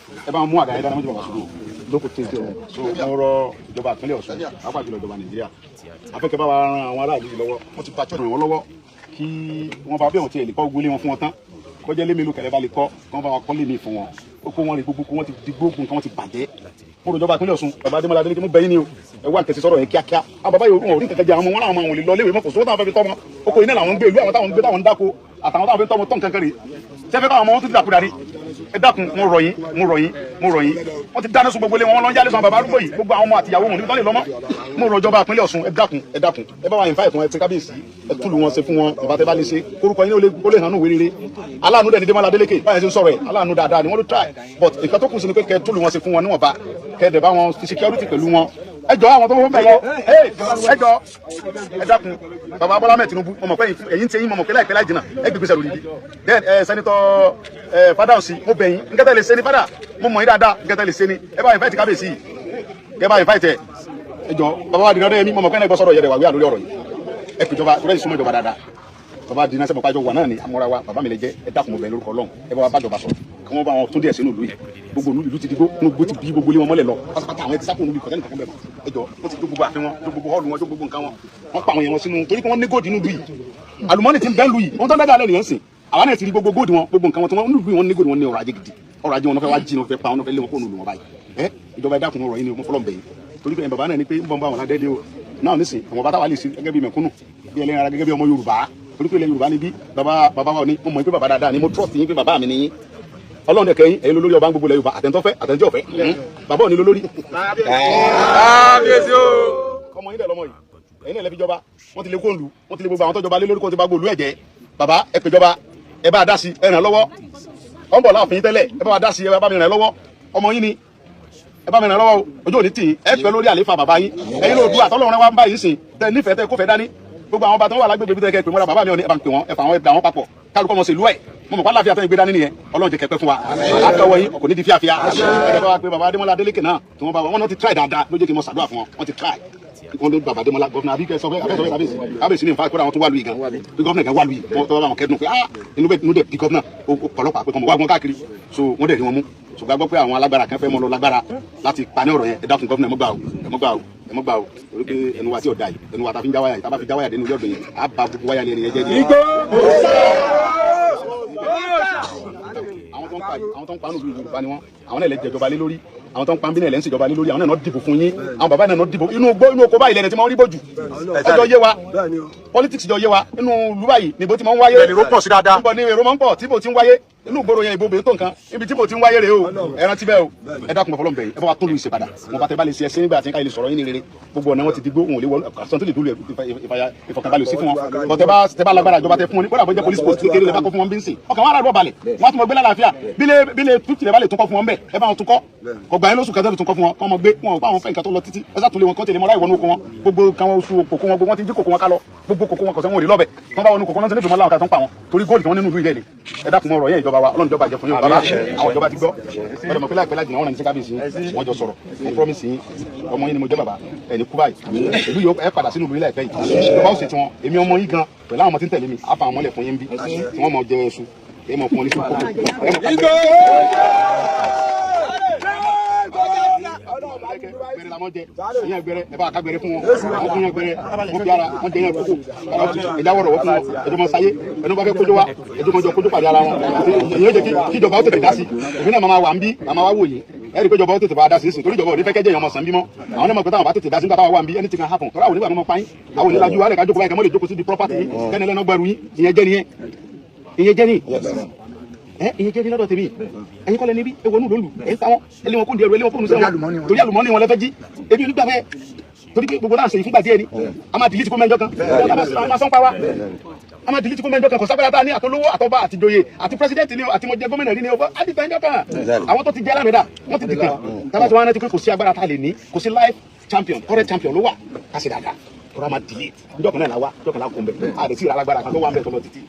B: Ẹ bá mú àga yẹn dáná mọ́jú bàbá sùúrù lóko tètè o. So mo rọ ìjọba ìpínlẹ̀ Ọ̀ṣun, pàápàá jùlọ ìjọba Nàìjíríà, afẹ́kẹ́ bá wa ran àwọn aráàlú yìí lọ́wọ́. Wọ́n ti bá chọ́ọ̀nù wọn lọ́wọ́ kí wọ́n bá bí wọ́n ti lè kọ́ gbólé wọn fún wọn tán, kọjá lé mélòó kẹlẹ́ bá lè kọ́ kí wọ́n bá wa kọ́ lé mi fún wọn. Ó kó wọn rè gbogbo kó wọ́n ti di gbógun kí wọ́n ti bàjẹ́. Mo rò ìjọba ìpínlẹ̀ Ọ̀ṣun, bàbá Adémọ́lá Adélékè, mo bẹ̀ yín ni o, ẹ wá nkẹ́sì sọ̀rọ̀ yẹn kíákíá. Àwọn bàbá yìí wọn ò rí nǹkan kan jẹ. Àwọn ọmọ wọn làwọn ọmọ àwọn ò lè lọ léwé mọ́, kò sówó táwọn fẹ́ fi tọ́ wọn. Oko iná làwọn ń gbé, ìlú àwọn táwọn ń gbé, táwọn ń dáko, àtàwọn táwọn fi tọ́ wọn tọ́ nǹkan kan rè sẹ́fẹ́ káwọn ọmọ wọn tún ti dàkúdà rí. Ẹ dákun, mo rọ̀ yín, mo rọ̀ yín, mo rọ̀ yín. Wọ́n ti dáná sun gbogbo ilé wọn, wọ́n lọ ń yálé sun bàbá arúgbó yìí, gbogbo àwọn ọmọ àtìyàwó wọn níbi tán lè lọ́mọ́. Mo rọ̀ ìjọba ìpínlẹ̀ Ọ̀ṣun, ẹ dákun, ẹ dákun, ẹ bá wa ìfáì fún ẹ ti kábíyèsí, ẹ túlù wọn ṣe fún wọn. Bàbá tẹ bá lè ṣe kórúkọ yín ó lè hàn ní rere. Aláàánú dẹ̀ ní Démọ́lá Adélékè báyìí ṣe ń sọ̀rọ̀ ẹ̀, aláàánú dáadáa ni wọ́n ló try, but nǹkan tó kù sí ni pé kẹ túlù wọn ṣe fún wọn níwọ̀nba, kẹ dẹ̀ bá wọn fi security pẹ̀lú wọn. Ẹ jọ, àwọn tó ń bẹ̀ lọ, ẹ jọ, ẹ dákun. Bàbá Bọ́lá mẹ́ẹ̀ Tinubu, mo mọ̀ pé ẹ̀yin tí ẹ̀yin mọ̀ pé láìpẹ́ láì jìnnà ẹ gbégbèsè lórí ibi. Then ẹ Senator ẹ Fadahunsi, mo bẹ̀ yín, nǹkan tẹ́ lè ṣe ní fada, mo mọ̀ yín dáadáa, nǹkan tẹ́ lè ṣe ní ẹ bá invite kábíyèsí yìí, kẹ bá invite ẹ. Ẹ jọ, bàbá wa dìnnà dẹ́yẹmí, mo mọ̀ pé ẹ̀ gbọ́ sọ̀rọ̀ yẹrẹ wà wíwà lórí ọ̀rọ̀ yìí. Ẹ pèjọba tó lẹ́yìn súnmọ́ ìjọba dáadáa. Bàbá dìnnà sẹ́pọ̀ pàjọ wà náà ni amúra wa, bàbá mi lè jẹ́. Ẹ dákun, mo bẹ̀ lórúkọ Ọlọ́run, ẹ bá wa bá jọba sọ̀rọ̀ kí wọ́n bá wọn tún díẹ̀ sínú ìlú yìí. Gbogbo ìlú ti digbó, gbogbo ti bí gbogbo ilé wọn mọ́lẹ̀ lọ pátápátá. Àwọn ẹ ti sákòó níbi kọ̀tẹ́nì kankan bẹ̀ mọ́. Ẹ jọ, wọ́n ti jó gbogbo ààfin wọn, jó gbogbo hall wọn, jó gbogbo nǹkan wọn. Wọ́n pa àwọn èèyàn wọn sínú torí pé wọ́n ní gold nínú ìlú yìí, àlùmọ́nì ti ń bẹ́ ìlú yìí. Wọ́n tó ń dáadáa lẹ́nu yẹn sìn. Àwa náà ti rí gbogbo gold wọn, gbogbo nǹkan wọn tí wọ́n nínú ìlú yìí. Wọ́n ní gold, wọn ní ọrọ̀ ajé gidi. Ọrọ̀ ajé wọn fẹ́ wá jí, wọn fẹ́ pa wọn, fẹ́ lé wọn kó nù lù wọn báyìí. Ẹ ìjọba, ẹ dákun, ọ̀rọ̀ yìí ni mo fọlọ́ bẹ̀ yín, torí pé bàbá náà ní pé ń bọ̀ ń bá àwọn aládẹ́dẹ́ o. Náà nísìn àwọn bàbá táwa lè ṣe gẹ́gẹ́ bí mẹ̀kúnnù, bí ẹlẹ́ran ara, gẹ́gẹ́ bí ọmọ Yorùbá, torí pé ilẹ̀ Yorùbá ni bí bàbá bàbá wa ni. Mo mọ̀ pé bàbá dáadáa ni, mo trust yín pé bàbá mi ni yín. Ọlọ́run dẹ̀ kẹ́yìn, ẹ̀yin lólórí ọba ń gbogbo ilẹ̀ Yorùbá, àtẹ̀ntọ́fẹ́ àtẹ̀ntí ọ̀fẹ́, bàbá ò ní lólórí.
E: Kábíyèsí o.
B: Ọmọ yín dẹ̀ lọ́mọ yìí, ẹ̀yin náà lẹ fi jọba. Wọ́n ti lé kóńlù, wọ́n ti lé gbogbo àwọn tó jọba lé lórí, kó ti bá gbòòlù ẹ̀jẹ̀. Bàbá, ẹ pèjọba, ẹ bá a dá sí, ẹ ràn lọ́wọ́. Ọ ń bọ̀ láàfin tẹ́lẹ̀, ẹ bá wa dá sí, ẹ bá mi ràn lọ́wọ́. Ọmọ yín ni, ẹ bá mi ràn lọ́wọ́ o. Ojú òní tì í, ẹ pẹ́ lórí àléfà bàbá yín. Ẹ̀yin ló dùn àtọ́lọ́run wa ń bá yín sìn tẹ nífẹ̀ẹ́ tẹ kófẹ́ dání. Gbogbo àwọn ọba tó wà lágbègbè bí tẹ kẹ pè mọ́ra, bàbá mi ò ní, ẹ bá ń pè wọ́n, ẹ fà wọ́n, ẹ dà wọ́n papọ̀, kálukọ́ mọ̀ sí ìlú ẹ̀. Mo mọ̀ pálá fíafẹ́ ìgbé dání nìyẹn. Ọlọ́run jẹ́ kẹpẹ́ fún wa, àtọwọ́ yín kò ní di fíafíà. Ẹ bá wa pé bàbá Adémọ́lá Adélékè náà tí wọ́n bá wọn náà ti try dáadáa ló jẹ́ kí n mọ ṣàdúrà fún wọn. Wọ́n ti try, wọ́n ló bàbá Adémọ́lá governor àbí kẹ́ sọ pé abẹ́sọ̀ pé kábíyèsí, kábíyèsí ní nfa kóra àwọn tó wà lùyìí gan, bí governor kan wà lùyìí, wọ́n tọ́ bá wọn kẹ́dùn pé ah, inú bẹ́ẹ̀, inú dẹ̀ bí governor ó pọ̀lọpàá pé kọ́mọ wá wọn káàkiri. So wọ́n dẹ̀ rí wọn mú, ṣùgbọ́n a gbọ́ pé àwọn alágbára kan fẹ́ mọ́ lọ lágbára láti pa ní ọ̀rọ̀ yẹn. Ẹ dákun governor, ẹ mọ́ gbà o, ẹ mọ́ gbà o, ẹ mọ́ gbà o, torí pé ẹnu wa tí ò da yìí, ẹnu wa ta fi ń já wáyà yìí, tá a bá fi já wáyà dénú ilé ọ̀dọ̀ yẹn, á ba gbogbo wáyà ní ẹni yẹn jẹ́ ní. Àwọn tó ń pa yìí, àwọn tó ń pa nùlù Yorùbá ni wọn, àwọn náà lè jẹjọba lé lórí. Àwọn tó ń pa ń bí náà lè ń ṣèjọba lé lórí. Àwọn náà dìbò fún yín, àwọn bàbá náà dìbò. Inú gbó, inú oko báyìí lẹni tí wọ́n rí bójú ọjọ́ yé wa, politics jọ yé wa. Inú ìlú báyìí níbo tí wọ́n ń wáyé.
E: Bẹ́ẹ̀ ni èrò pọ̀ sí dáadáa.
B: Níbo ni èrò máa ń pọ̀ tí bò ti ń wáyé? Inú ìgboro yẹn, ìbò bèé tó nǹkan, ibi tí bò ti ń wáyé rèé o. Ẹ rántí bẹ́ẹ̀ o. Ẹ dákun, bọ̀ fọlọ́n bẹ̀yìn, ẹ bá wa tó lu ìṣe padà. Wọn bá tẹ bá lè ṣe ẹsẹ nígbà tí ká lè sọ̀rọ̀ yín ní rere. Gbogbo ọ̀nà wọn ti digbó, wọn ò lè wọ àṣọ tó lè dúró ìfọ̀kànbalẹ̀ sí fún wọn bọ̀. Tẹ bá lágbára ìjọba tẹ fún wọn ní kódà bó jẹ́ police post kékeré lè bá kó fún wọn bí ń sìn, ọkàn wọn aráàlú balẹ̀, wọn á tún mọ gbé lálàáfíà. Bílẹ̀ tútù lè bá lè tún kọ́ fún wọn bẹ́ẹ̀, ẹ bá wọn tún kọ́. Kò gbà yín lóṣù kẹtẹ́ fi tún kọ́ fún wọn, kọ́ mọ gbé wọn ò bá wọn fẹ́ nǹkan tó lọ títí. Ẹ sàtúnlé wọn kọ́ tẹ̀lé mọ́ láì wọnú oko wọn. Gbogbo kan wọn oṣù kòkó wọn, gbogbo wọn ti jí kòkó wọn ká lọ. Gbogbo kòkó wọn kọ̀sẹ́ wọn ò rí lọ́bẹ̀. Wọn bá wọnú kòkó náà, sẹ́ni láwọn kan tó ń pa wọn torí góòlù tí wọ́n nínú ìlú ilẹ̀ ni. Ẹ dákun, ọ̀rọ̀ yẹn ìjọba wa, Ọlọ́run ìjọba jẹ fún yín o. Bàbá, àwọn ìjọba ti gbọ́ ọ̀dọ̀ mọ̀ pé láìpẹ́ láìjìnà wọn náà ní sí kábíyèsí wọn jọ sọ̀rọ̀. Mo promise yín, ọmọ yín ni mo jẹ́. Bàbá ẹ̀ ní kú báyìí, ìlú yóò ẹ padà sínú ìlú ilẹ̀ ìfẹ́ yìí. Ìjọba ó ṣe tiwọn. Èmi ọmọ yín gan pẹ̀lú àwọn ọmọ tí ń tẹ̀lé mi, á fa àwọn mọ́lẹ̀ fún yín bí tí wọ́n mọ̀ jẹ ẹṣu, ẹ mọ̀ fún ọ ní sùn kókó ẹ mọ̀ gbẹrẹ la mọ jẹ ìyẹn gbẹrẹ. Ẹ bá ká gbẹrẹ fún wọn, wọn fún yẹn gbẹrẹ, wọn fi ara wọn jẹ yẹn kókó ìdáwọrọ wọn fún wọn. Ẹjọ mọ sáyé, ẹni wọn bá fẹ́ kójó wa, ẹjọ mọ jọ kójó pàdé ara wọn. Ìyẹn jẹ́ kí ìjọba ó tètè dá sí. Èmi náà máa wà ń bí, màmá wa wò yìí, ẹ rí i pé ìjọba ó tètè bá a dá sí sí, torí ìjọba ò ní fẹ́ kẹ́jẹ́ èèyàn ọmọ sàn bímọ. Àwọn náà mọ̀ pé táwọn bá tètè dá sí nígbà táwọn wà ń bí, anything can happen. Tọ́lá àwọn onígbà mọ́ pa yín, àwọn onílàjú wa lè ká jókòó báyìí, kẹ́ mọ́ lè jókòó sí di property yín, kẹ́ni ẹlẹ́nu gbẹrù yín. Ìyẹn jẹ́ nìyẹn, ìyẹn jẹ́ nìyẹn, ẹ ìyẹn jẹ́ ní lọ́dọ̀ tèmi. Ẹ̀yin kọ́lẹ̀ níbí ewu onú lólu ẹ̀ ń ta wọn, ẹ lé wọn kó ní ẹrù, ẹ lé wọn kó ní sẹ́wọ̀n torí àlùmọ́ọ́nì wọn lẹ́fẹ́ jí. Ebi onígbà fẹ́ torí pé gbogbo náà ṣe ìfúngbà díẹ̀ ni a máa delete kó mẹ́jọ kan, a máa sọ́n pa wa, a máa delete kó mẹ́jọ kan. Kò sábẹ́rẹ́ tá a ní àtolówó àtọba àtìjòyè àti president ni o, àti mo jẹ gómìnà rí ni o, á di tẹ́jọ́ kan. Àwọn tó ti jẹ́ lámìdá wọ́n ti dìkan tábà tí wọ́n á rántí pé kò sí agbára tá a lè ní, kò sí life champion, current champion ló wà ká sì dáadáa. Tọ́ra máa delete. Njọ́ kan náà la wá, njọ́ kan la kún bẹ̀. A lè sí ìrà alágbára kan tó wà ń bẹ̀ tọ́lọ títí.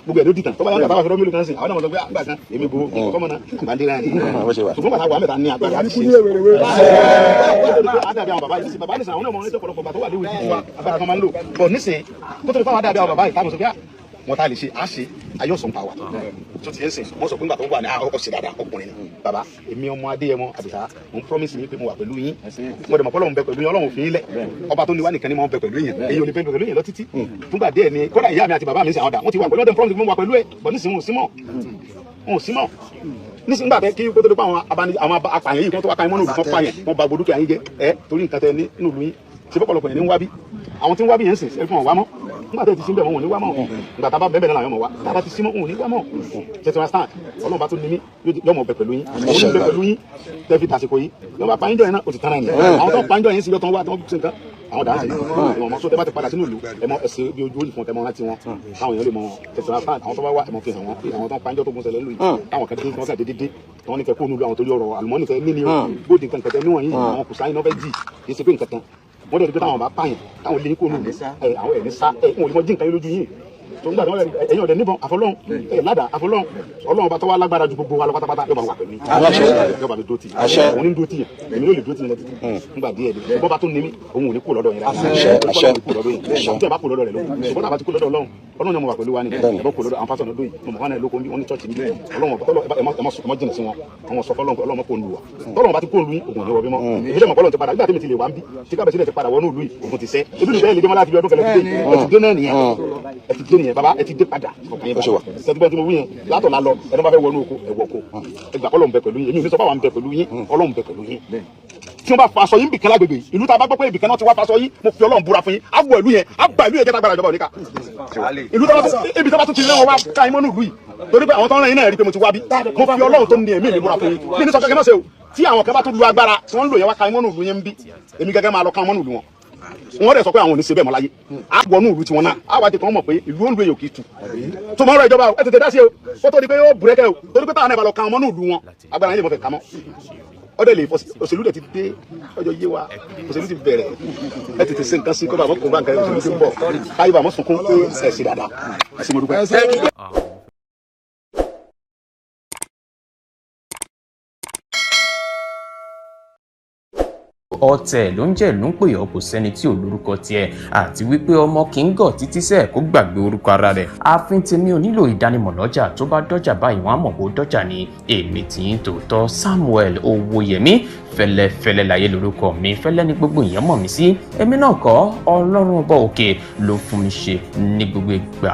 B: Gbogbo ẹ̀ ló dìtàn. Tọ́ba yàtọ̀ àbáfẹ́ mílíọ̀nù kan sìn. Àwọn náà mọ̀ sọ pé àgbà kan èmi bo kọ́mọ náà àgbà ń dé náà ni. Ṣùgbọ́n bàtà wà mẹ́ta ní agbára àti ṣe. Àdàbí àwọn bàbá yìí nísìn, bàbá nísìn àwọn náà mọ̀ ní ọ̀pọ̀lọpọ̀ bàtà wà léwu títí wa agbára kan máa ń lò. Bọ̀ nísìn kó tó di fáwọn àdàbí àwọn bàbá yìí táwọn sọ pé wọn tá lè ṣe á ṣe ayé ọ̀sán pa wa tó ti ń sìn. Wọ́n sọ pé nígbà tó ń wà ní àkọ́kọ́ ṣe dáadáa ọkùnrin ni bàbá. Èmi ọmọ Adéyẹmọ Àdìsá, mo ń promise yín pé mo wà pẹ̀lú yín. Mo dẹ̀ mọ̀ pé Ọlọ́run bẹ pẹ̀lú yín. Ọlọ́run fi yín lẹ̀. Ọba tó ní wá nìkan ni mo ń bẹ pẹ̀lú yín. Èyí ò lè bẹ pẹ̀lú yín lọ títí fúngbà díẹ̀ ni. Kódà ìyá mi àti bàbá mi sì àwọn dà wọ́n ti wà pẹ̀lú ọdẹ promise mo wà pẹ̀lú ẹ̀ bọ̀ nísìnyí wọn ò sí mọ́, wọn ò sí mọ́ nísìnyí. Gbà tẹ kí kó tó dé pa àwọn abani àwọn apààyàn yìí, kó tó wá ka imọ́nù olùkọ́ pààyàn, wọ́n ba gbogbo dúkìá yín jẹ́ ẹ torí nǹkan tẹ ní nínú ìlú yín ṣe bọ́pọ̀lọpọ̀ yẹn ní ń wá bí. Àwọn tí ń wá bí yẹn ń sìn ẹ fún wọn wá mọ́. Nígbà tẹ́ ti sí bẹ́ẹ̀, wọn ò ní wá mọ́. Nígbà tá a bá bẹ́ẹ̀ bẹ́ẹ̀ náà làwọn ọmọ wa tá a bá ti sí mọ́, wọn ò ní wá mọ́. Tẹ̀sán wa stand. Ọlọ́run bá tó ní mí yọ mọ̀ bẹ pẹ̀lú yín. Òun ní bẹ pẹ̀lú yín tẹ́ fi tàsìkò yìí yọ bá pàǹjọ yẹn náà, ó ti tán náà nìyẹn. Àwọn tó pàǹjọ yẹn sì yọ tán wá tán sí nǹkan àwọn dáhùn sí ìwọ̀n mọ́. Sótẹ́ bá ti padà sínú ìlú, ẹ mọ ẹsẹ̀ bí ojú òyìnbó tẹ mọ láti wọn káwọn èèyàn lè mọ. Tẹ̀sán wa stand. Àwọn tó bá wá, ẹ mọ fi hàn wọn pé àwọn tó ń pàǹjọ tó gún ṣẹlẹ̀ lóyún táwọn kan dé, wọn kàn dédé dé, wọn ní kẹ kó nulu àwọn torí ọ̀rọ̀ àlùmọ́nì tẹ níní o, bóde nǹkan kẹtẹ níwọ̀nyí àwọn kùsà yín náà fẹ́ jì kì í ṣe pé nǹkan tán. Wọ́n dẹ̀ ti pé táwọn bá pààyàn táwọn lé kó nulu ẹ àwọn ẹ̀ ní sá ẹ wọn ò lè mọ jí nǹkan yín lójú yín tó ń gbà tó ẹ̀yin ọ̀dẹ̀ níbọn àfọlọ́hún ẹ̀ ládàá àfọlọ́hún. Ọlọ́run bá tó wá lágbára ju gbogbo wa lọ pátápátá yóò bá wà pẹ̀lú yín, yóò bá mi dó tì í. Òun ní dó tì yẹn, èmi yóò lè dó tì yẹn lọ títí nígbà díẹ̀ ni. Ṣùgbọ́n bá tó ní mí, òun ò ní kú lọ́dọ̀ yẹn rárá. Ọlọ́run kú lọ́dọ̀ yẹn tí ẹ bá kú lọ́dọ̀ rẹ̀ lókun. Ṣùgbọ́n tá a bá ti kú lọ́dọ̀ Ọlọ́run, Ọlọ́run ni mo wà pẹ̀lú wa ni. Ẹ bá kú lọ́dọ̀ àwọn pásítọ̀ lọ́dọ̀ yìí, mo mọ̀ wọn náà lóko wọn ní church níbí. Ọlọ́run ọ̀bọ̀ tọ́lọ̀ ẹ má jìnà sí wọn. Àwọn sọ fọlọ́run Ọlọ́run kò lù wá. Tọ́lọ́run bá ti kó lu yín, ògùn ní wọ bímọ. Èmi dẹ̀ mọ̀ pọ́lọ́run ti padà nígbà tí mi ti lè wá ń bí tí kábẹ̀sí lè ti padà wọnú ìlú yìí, ògùn ti sẹ́ ebi nù bẹ́ẹ̀ lè dé mọ́ láti bí ọdún kẹlẹ́ ti dé. Ẹ ti dé náà nìyẹn, ẹ ti dé nìyẹn bàbá, ẹ ti dé padà. Ọkàn yẹn bá tẹ́tí tí mo wí yẹn látọ̀ la lọ. Ẹni bá fẹ́ wọnú oko, ẹ wọ oko. Ẹ gbà kọ́lọ́run bẹ pẹ̀lú yín. Èmi ò ní sọ fún àwọn bẹ pẹ̀lú yín, Ọlọ́run bẹ pẹ̀lú yín. Tí wọ́n bá fa aṣọ yín bìkan lágbègbè ìlú tá a bá gbọ́ pé ibìkan náà ti wá fa aṣọ yín, mo fi Ọlọ́run búra fún yín, á wọ ìlú yẹn, á ba ìlú yẹn jẹ́. Tágbára ìjọba òníkà ìlú tó bá tún ibi tó bá tún ti rán wọn wá ká imọ́ ní ìlú yìí torí pé àwọn tó ń rán yín náà rí pé mo ti wá bí. Mo fi Ọlọ́run tó ní ẹ̀mí mi búra fún yín, bí ní sọ kẹ́kẹ́ mọ́ ṣe o. Tí àwọn kan bá tún lu agbára tí wọ́n ń lò yẹn wá ká imọ́ ní ìlú yẹn ń bí, èmi gẹ́gẹ́ máa lọ ká imọ́ ní ìlú wọn. Wọ́n dẹ̀ sọ pé àwọn ò ní ṣe bẹ́ẹ̀ mọ́ láyé. Á wọnú ìlú tiwọn náà, á wá jẹ́ kí wọ́n mọ̀ pé ìlú òǹlù èyàn kì í tu tó mọ́ ọ̀rọ̀ ìjọba o. Ẹ tètè dá sí o kó tó di pé ó bùrẹ́kẹ́ o, torí pé táwọn náà bá lọ ká ọmọ ní ìlú wọn, agbára yẹn lè mọ̀ fẹ́ ká mọ́ ọdẹ lè fọ. Òṣèlú dẹ̀ ti dé, ọjọ́ yé wa, òṣèlú ti bẹ̀rẹ̀. Ẹ tètè ṣe nǹkan sí kó bá mọ́ kó bá nǹkan. Òṣèlú ti ń bọ̀ káyọ̀ bá mọ́ sunkún pé ẹ ṣe dáadáa. Ẹ ṣe, mo dúpẹ́.
C: Ọ̀tẹ̀ ló ń jẹ́ ló ń pè ọ́, kò sẹ́ni tí ò lórúkọ tiẹ̀ àti wípé ọmọ kì í gọ̀ títí sẹ́ẹ̀ kó gbàgbé orúkọ ara rẹ̀. Ààfin tèmi ò nílò ìdánimọ̀ lọ́jà, tó bá dọ́jà báyìí wọ́n á mọ̀ kó dọ́jà ni. Èmi tí ń tòótọ́ Samuel Owóyẹmí fẹ́lẹ́fẹ́lẹ́ láyé lórúkọ mi, fẹ́lẹ́ ní gbogbo èèyàn mọ̀ mí sí. Èmi náà kọ́, Ọlọ́run ọba òkè ló fún mi ṣe ní gbogbo ìgbà.